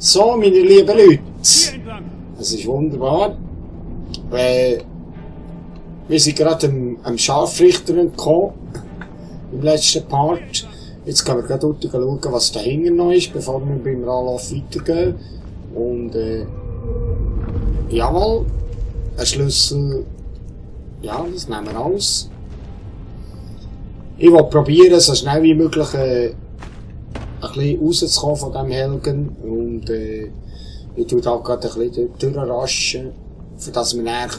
So, meine lieben Leute. Hier entlang. Es ist wunderbar. Wir sind gerade am Scharfrichter entkommen. Im letzten Part. Jetzt gehen wir gerade dort schauen, was dahinter noch ist, bevor wir beim Anlauf weitergehen. Und, jawohl. Ein Schlüssel. Ja, das nehmen wir alles. Ich will probieren, so schnell wie möglich, ein bisschen rauszukommen von diesem Helgen. Und, ich tue da gerade ein bisschen durchraschen, für dass wir näher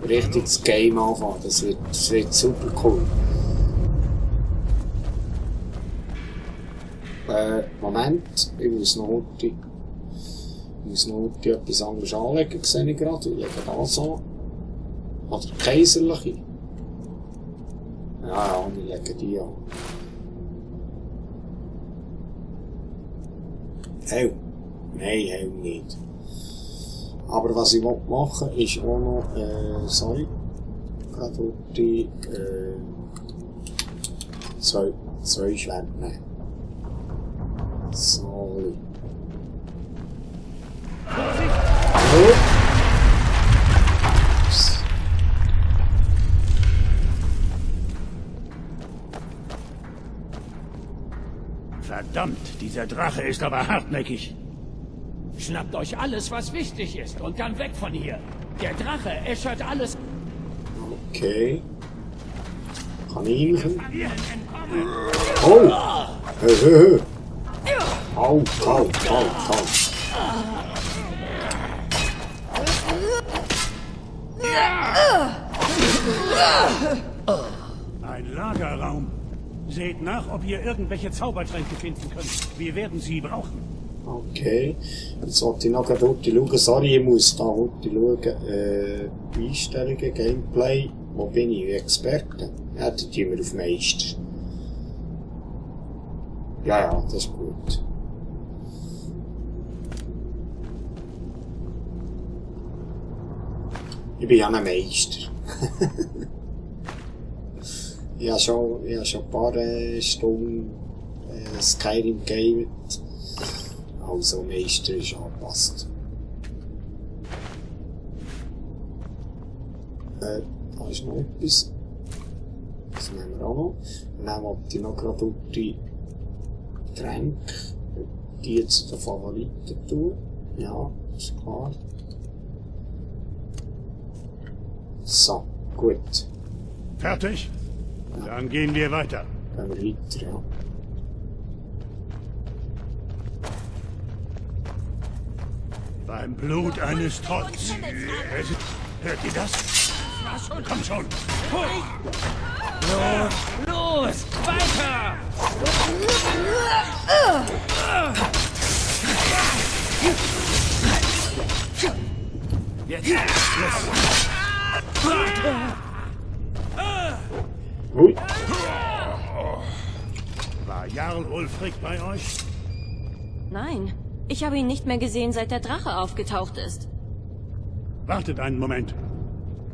richtig das Game anfangen. Das wird super cool. Moment, ich muss noch etwas anderes anlegen, sehe ich gerade. Ich lege das an. Oder kaiserliche. Ja, ich lege die an. Hell. Nein, hell nicht. Aber was ich machen will, ist auch noch, sorry. Gerade die, zwei Schwert nehmen. Sorry. Hallo? Verdammt, dieser Drache ist aber hartnäckig. Schnappt euch alles, was wichtig ist, und dann weg von hier. Der Drache äschert alles. Okay. Kaninchen. Wir entkommen. Oh! Hö. Au. Ein Lagerraum. Seht nach, ob ihr irgendwelche Zaubertränke finden könnt. Wir werden sie brauchen. Okay. Jetzt wollte ich noch dort schauen. Sorry, ich muss da dort schauen. Einstellungen, Gameplay. Wo bin ich? Experte? Ja, da tun wir auf Meister. Ja, das ist gut. Ich bin ja ein Meister. Ich habe schon ein paar Stunden Skyrim gamet. Also Meister ist angepasst. Da ist noch etwas. Das nehmen wir auch noch. Und dann wollte ich noch gerade die Tränke, die jetzt zu den Favoriten tun. Ja, ist klar. So, gut. Fertig? Dann gehen wir weiter. Gehen wir weiter, ja. Beim Blut eines Trolls. Hört ihr das? Komm schon. Los, weiter! Jetzt. Ui. War Jarl Ulfric bei euch? Nein, ich habe ihn nicht mehr gesehen, seit der Drache aufgetaucht ist. Wartet einen Moment.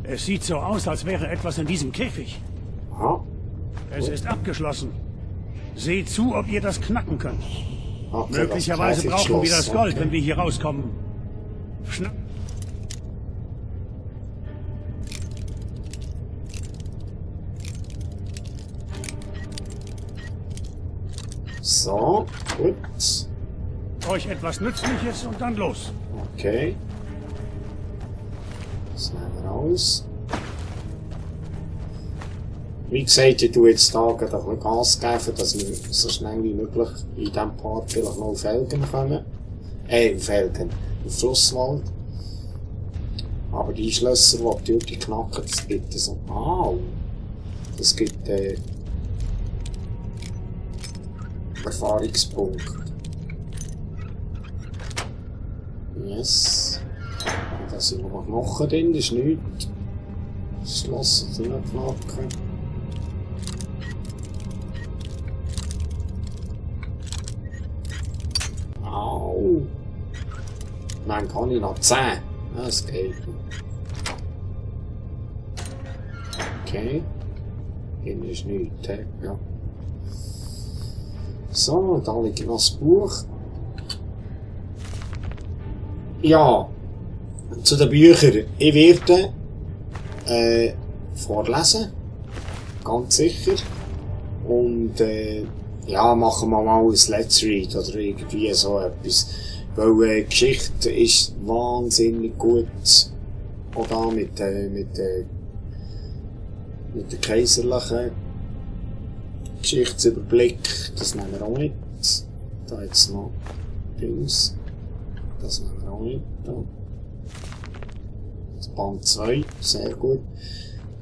Es sieht so aus, als wäre etwas in diesem Käfig. Aha. Es ist abgeschlossen. Seht zu, ob ihr das knacken könnt. Okay, Möglicherweise das brauchen wir das Gold, okay. wenn wir hier rauskommen. Schnapp. So, gut. Euch etwas Nützliches und dann los. Okay. Das nehmen wir raus. Wie gesagt, ich tue jetzt da gerade ein bisschen Gas geben, dass wir so schnell wie möglich in diesem Part vielleicht noch auf Felgen kommen. Auf Felgen. Auf Flusswald. Aber die Schlösser, die die knacken, das gibt so. Au! Das gibt Erfahrungspunkt. Yes. Da sind noch Knochen drin, das ist nichts. Das Schloss zu knacken. Au! Dann kann ich noch 10. Das geht. Okay. Hier ist nichts, ja. So, da liegt noch das Buch. Ja, zu den Büchern. Ich werde vorlesen. Ganz sicher. Und ja, machen wir mal ein Let's Read oder irgendwie so etwas. Weil die Geschichte ist wahnsinnig gut. Auch da mit der kaiserlichen Geschichtsüberblick. Das nehmen wir auch mit. Da jetzt noch Dings. Das nehmen wir auch mit. Da. Das Band 2, sehr gut.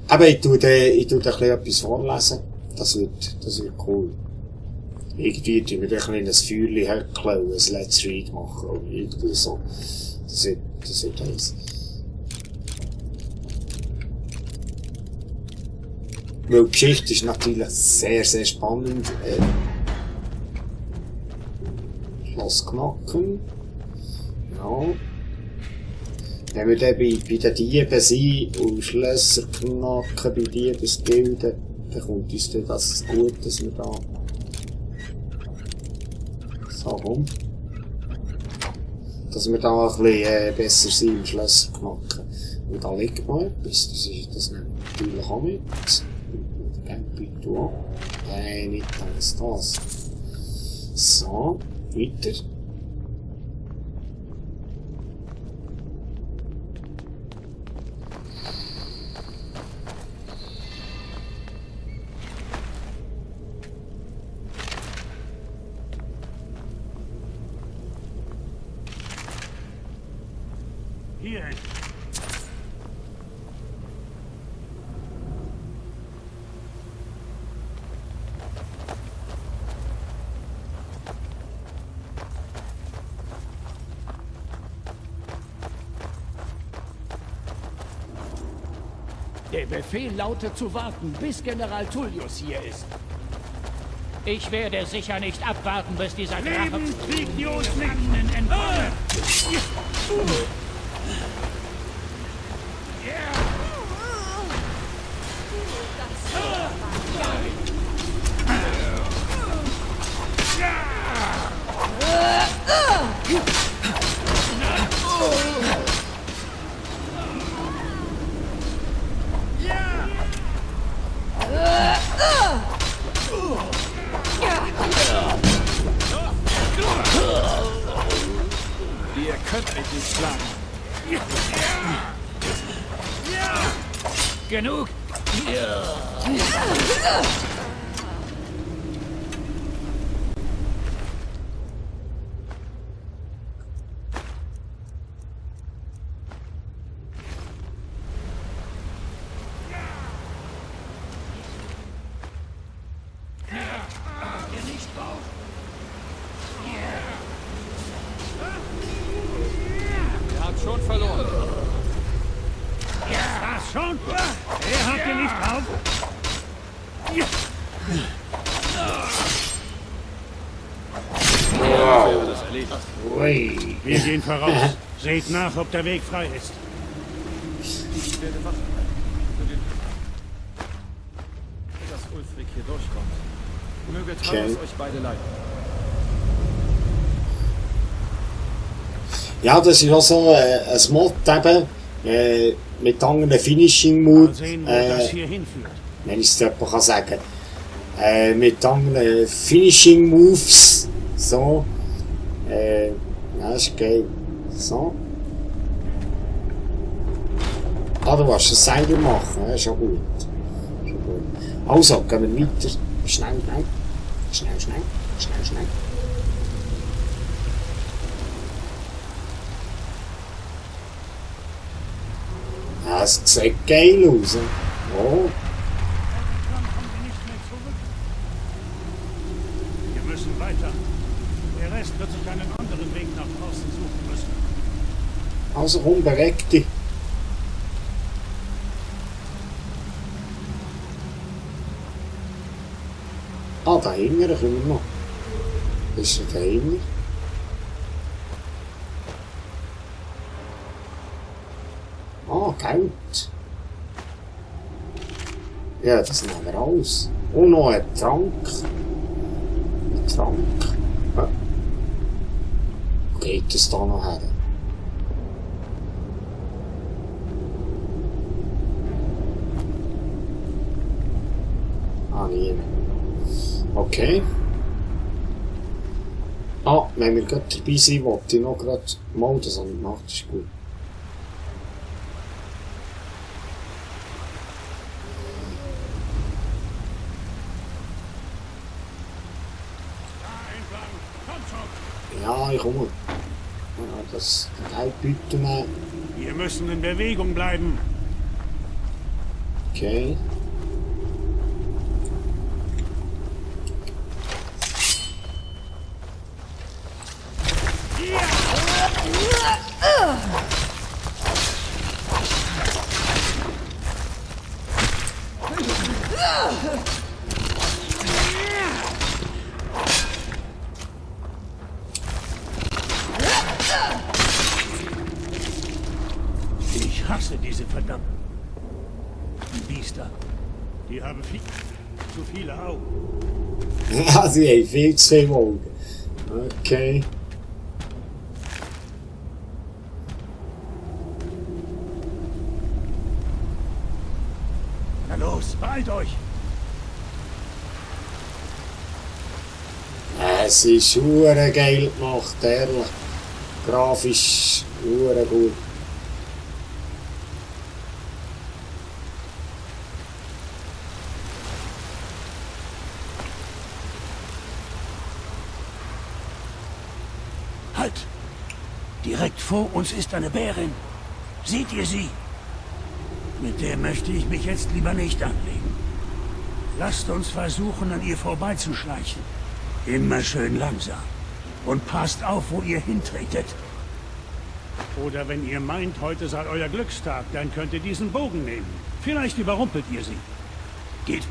Aber ich tue etwas vorlesen. Das wird cool. Irgendwie tun wir ein Feuerchen höckeln und ein Let's Read machen. Oder irgendwie so. Das wird heiß. Weil die Geschichte ist natürlich sehr, sehr spannend. Schloss Knacken. Ja. Wenn wir dann bei den Dieben sind und Schlösser knacken bei Diebesgilden, dann kommt uns dann das gut, dass wir da... So rum. Dass wir da ein bisschen besser sind im Schlösser knacken. Und da liegt noch etwas, das nehmen wir natürlich auch mit. Bitte auch. Nein, nicht das. So, weiter. Hier. Der Befehl lautet zu warten, bis General Tullius hier ist. Ich werde sicher nicht abwarten, bis dieser Drache kriegt die uns nicht entkommen. Ihr könnt endlich schlagen. Genug! Schon verloren. Was schon? Er hat ihr nicht auf. Wäre das erledigt. Ui. Wir gehen voraus. Seht nach, ob der Weg frei ist. Ich werde Wache halten. Dass Ulfric hier durchkommt. Möge Talos euch beide leiden. Ja, das ist auch so ein Mod eben, mit anderen Finishing Moves, Mal sehen, wo das hier hinführt. wenn ich es jemand kann sagen. Mit anderen Finishing Moves, so, ja, ist geil, so. Ah, du willst das selber machen, ja, ist schon gut. Also, gehen wir weiter. Schnell. Ja, es sieht geil aus. Oh. Kommen wir nicht mehr zurück. Wir müssen weiter. Der Rest wird sich einen anderen Weg nach draußen suchen müssen. Also komm, beweg dich. Ah, da hinten können wir noch. Das ist da hinten. Ah, Geld. Ja, das nehmen wir alles. Und noch ein Trank. Ja. Geht es da noch her? nie. Okay. Ah, wenn wir gerade dabei sind, wollte ich noch gerade mal das an gemacht, das ist gut. Ja, ich komme. Ja, das Geld bieten wir. Wir müssen in Bewegung bleiben. Okay. Ich hasse diese verdammten Biester. Die haben zu viele Augen. Ja, sie haben viel zu viele Augen. Okay. Na los, beeilt euch! Es ist hure geil gemacht, ehrlich. Grafisch hure gut. Halt! Direkt vor uns ist eine Bärin. Seht ihr sie? Mit der möchte ich mich jetzt lieber nicht anlegen. Lasst uns versuchen, an ihr vorbeizuschleichen. Immer schön langsam. Und passt auf, wo ihr hintretet. Oder wenn ihr meint, heute sei euer Glückstag, dann könnt ihr diesen Bogen nehmen. Vielleicht überrumpelt ihr sie. Geht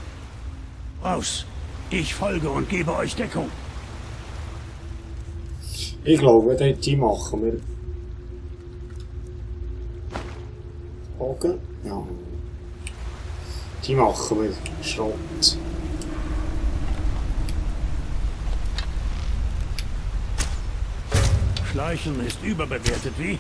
raus. Ich folge und gebe euch Deckung. Ich glaube, die machen wir. Bogen? Ja. Die machen wir. Schrott. Schleichen ist überbewertet, wie?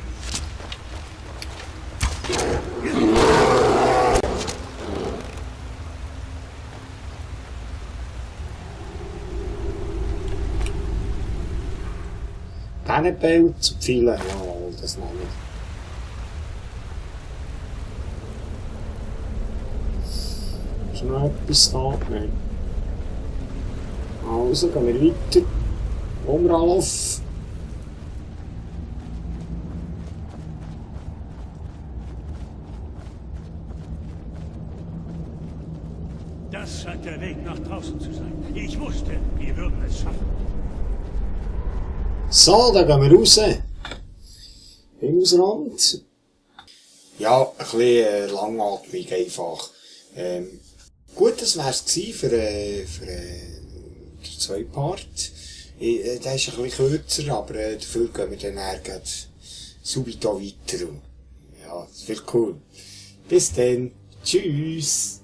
Pennenbell zu Pfeilen. Jawohl, das nehme ich. Ist noch etwas da? Nein. Also, gehen wir weiter. Umlauf. Das scheint der Weg nach draußen zu sein. Ich wusste, wir würden es schaffen. So, dann gehen wir raus. Hausrand. Ja, ein bisschen langatmig einfach. Gut, das wär's für den zweiten Part. Der ist ein bisschen kürzer, aber dafür gehen wir dann nachher subito weiter. Ja, das wird cool. Bis dann. Tschüss.